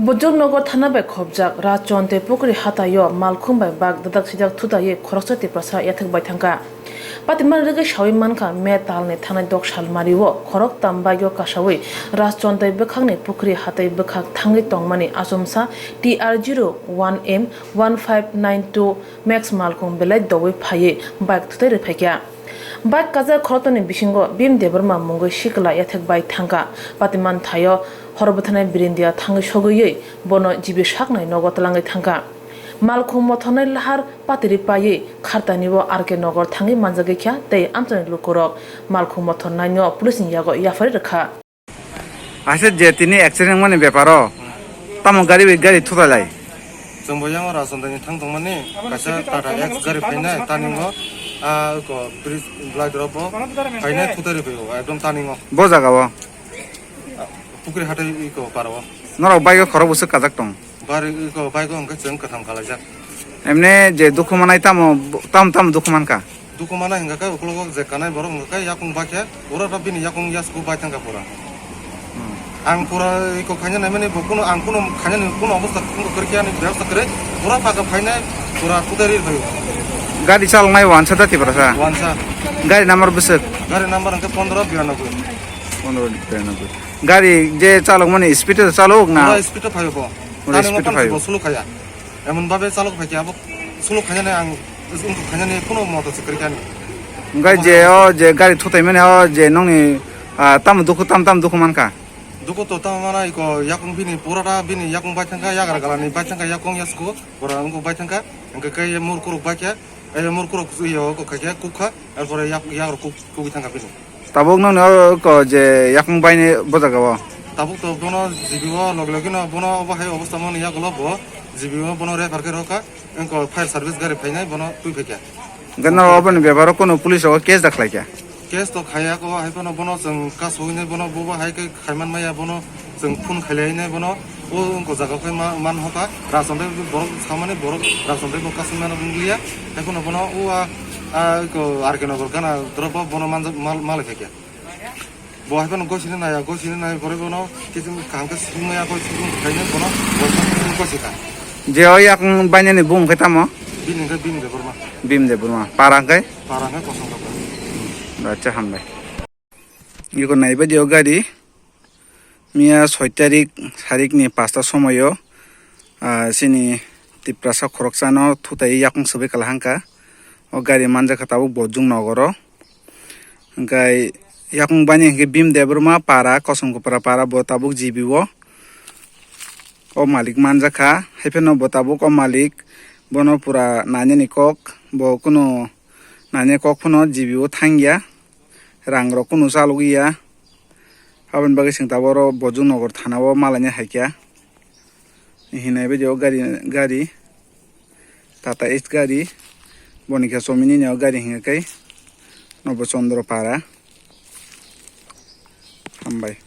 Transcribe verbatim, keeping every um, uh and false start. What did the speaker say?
Bojong Nogor thana bai khopjak Rajchondoi Pukri hataio malkhung bai bike dadak sidak thutaiwi khoroksa Tiprasa yathek bai thangkha. Patimani rwgwi sawi mankha, May talni thanai dok salmario khoroktham bike-o kasawi Rajchondoi bwkhakni Pukri hatai bwkhak thangwi tongmani achomsa T R zero one M one five nine two Max malkhung belai doui phaiwi bike thutai rwphaikha. Bike kajak khorokthani bisingo Bhim Debbarma mungwi sikla yathek bai thangkha. Patiman thaio hor bwthanai birindia thangwi sogwiwi bono G B saknai nogo twlangwi thangkha. Malkhung mothornai lahar patiri paiwi khartani o R K Nogor thangwi manjagwi kha tei amchaini lukurok malkhung mothornaino police ni yago yapharwi rwkha. Ase je tini accident wngmani beparo tamo gari bai gari thutalai. Chwngbo yang Rajchondoni thang tongmani kaisa Tata X gari phainai taningo, ah, ko bridge blai drop o phainai thutari phaio ekdom taningo. Bo jaga o? Pukri hatai iko paro. Norok bike o khorok bwswk kajak tong? Bari iko bike o hwnkhe chwng kwtham kalaijak. Emne je dukhu manai tamo, tamo tamo dukhu mankha? Dukhu mana hingka khe ukulok je kanai borok hingka khe yakung bakhe oro ta bini yakung yasku bai thangkha pura. Hmm. Ang pura iko khaina naimani bo kuno ang kuno khaina ni kuno obostha kuno kwrwi ani byabostha kwrwi pura paka phainai pura kudari phaio. Gari chaloknai wansa da Tiprasa? Wansa. Gari number bwswk? Gari number hingka pondro biranoboi. Pondro biranoboi. Gari je chalok mani speed o chalok na? Pura speed o phaio bo. Pura speed o phaio. Tani mo phansukbo suluk khaya. Emon babe chalok phaikhe abo suluk khainani ang ungkuk khainani kuno moto se kwrwikha ani. Hwnkhe je o je gari thutaimani o je nokni, ah, tamo dukhu tam tam dukhu mankha? Dukhu to tamo mana iko yakung bini purata bini yakung bai thangkha yagra galani bai thangkha yakung yasku pura ungkuk bai thangkha hwnkhe khe murkuruk bai khe, eh, murkuruk iyo kok khaikhe kukha erpore yak yagrok kuk kugwi thangkha bini. Tabuk nokni o ko je yakung baini bo jaga o? Tabuk to bono G B o logi logi no bono obo hai obostha mani yagulo bo G B o bono refer khe rokha, engko fire service gari phainai bono twi phaikha. Hwnkhe no oboni bebaro kuno police o case da khlaikha? Case to khaiya ko hai phano bono chwng kasu hwnwi bono bobo hai khe khaiman maya bono chwng phone khailai hwnwi bono o wngkha jaga khe ma-, man hoka Rajchondoi borok samani borok Rajchondoi bo kasumani wngya hai phano bono o a, a ko R K Nogor gana drop o bono manjak mal, malai khaikha. Bo hai phano gosini naya, gosini nai borok bono kiching kaham khe sumui ya, koi sumui khaina bono bo sumui gosi kha. Je o yakung bainani bung khe tamo? Bini khe Bini Debbarma. Bini Debbarma. Para khe? Para khe Kosong Kapra. Acha, hambai. Iko naiba di o gari. Miya soi tarik, sarikni pasta somoyo, ah, chini Tiprasa khoroksano thutai yakung swbai kala hangka. O gari manjakha tabuk Bojong Nogoro. Hingkai yakung bani hingke Bhim Debbarma para, Kosong Kopra para, bo tabuk G B o. O malik manjakha, haipheno bo tabuk o malik, bono pura nainani kok, bo kunu nainani kok phano G B o thangya, rang rok kunu chalogya, aboni bagwi chwng tabuk oro Bojong Nogor thana o malaina haikha. Hinai bai o gari, gari, Tata Ace gari, boni khe chomini ni o gari hingkhe Nobo Chandra para. Hambai.